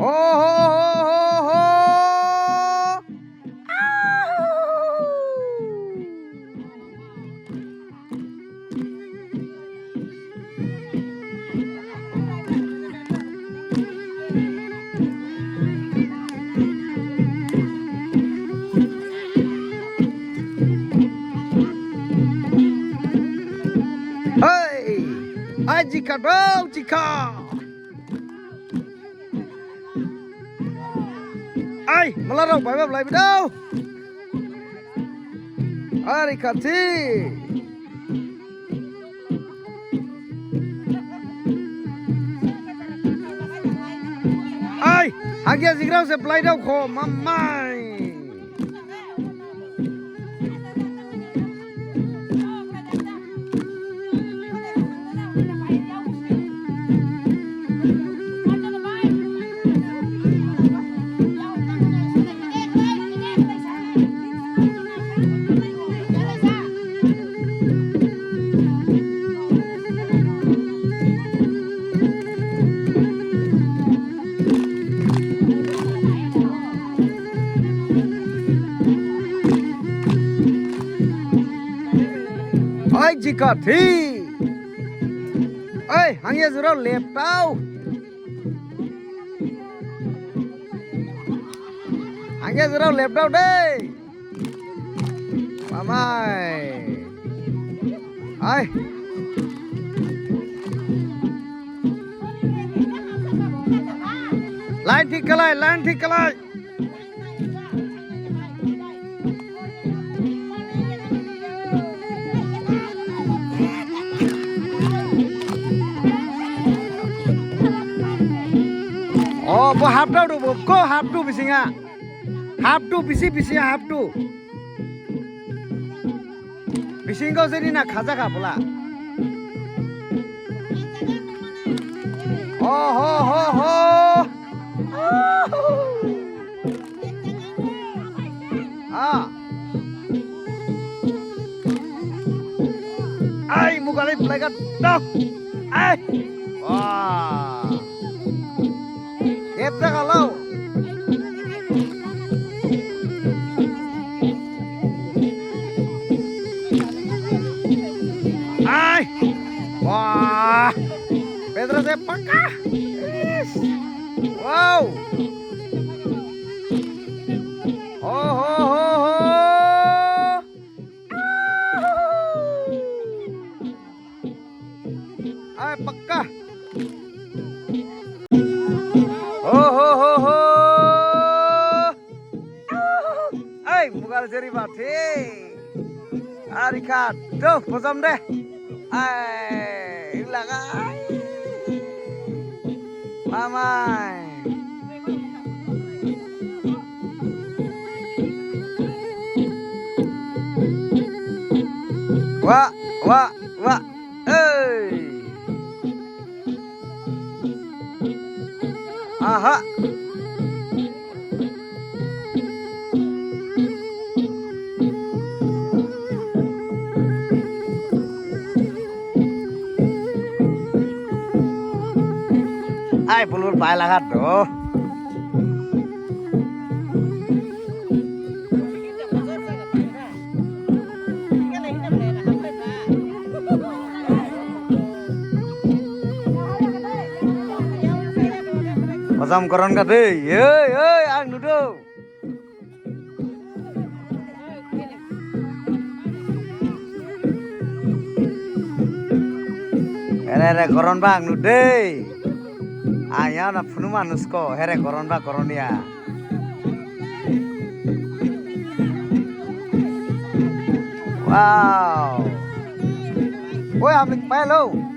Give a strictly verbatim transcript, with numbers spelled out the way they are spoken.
Ho, ho, ho, ho, ho. Hei! Ai, jika dong, jika. Ai, malarong bai bab lai bidau. Ari kati. Ai, hagya jigrau se plai dau ko mamai. Oi, jikathi. Oi, hangya jurau lep tau. Hangya jurau lep tau dei. Mamai. Ai. Line thik kalai, line thik kalai. Oh, bo hap dau do, bo ko hap do bisinga. Hap do bisi bisi hap do. Bising ko sini na khaja ka pula. Ho, ho, ho, ho. Ah. Ai, mugali pelagat dong. Ai. Wah. Kita kalau. Ai. Wah. Petra saya pangkah. Is. Wow. Ho, ho, ho, ho. Ai, pangkah. Ho, ho, ho, ho. Ai, mugal jeri bathe. Ari khat. Duh, pojam deh. Ai, lagai. Mamai. Wa, wa, wa. Ei. Aha. Ai, pulur pai lahat do. Pojam koron ka dei. Hei, hei, ang nudo. Here, here, koron bang nu dei. Aya na phunu manus ko, here koron bang koron ya. Wow. Oi, amik pai lo.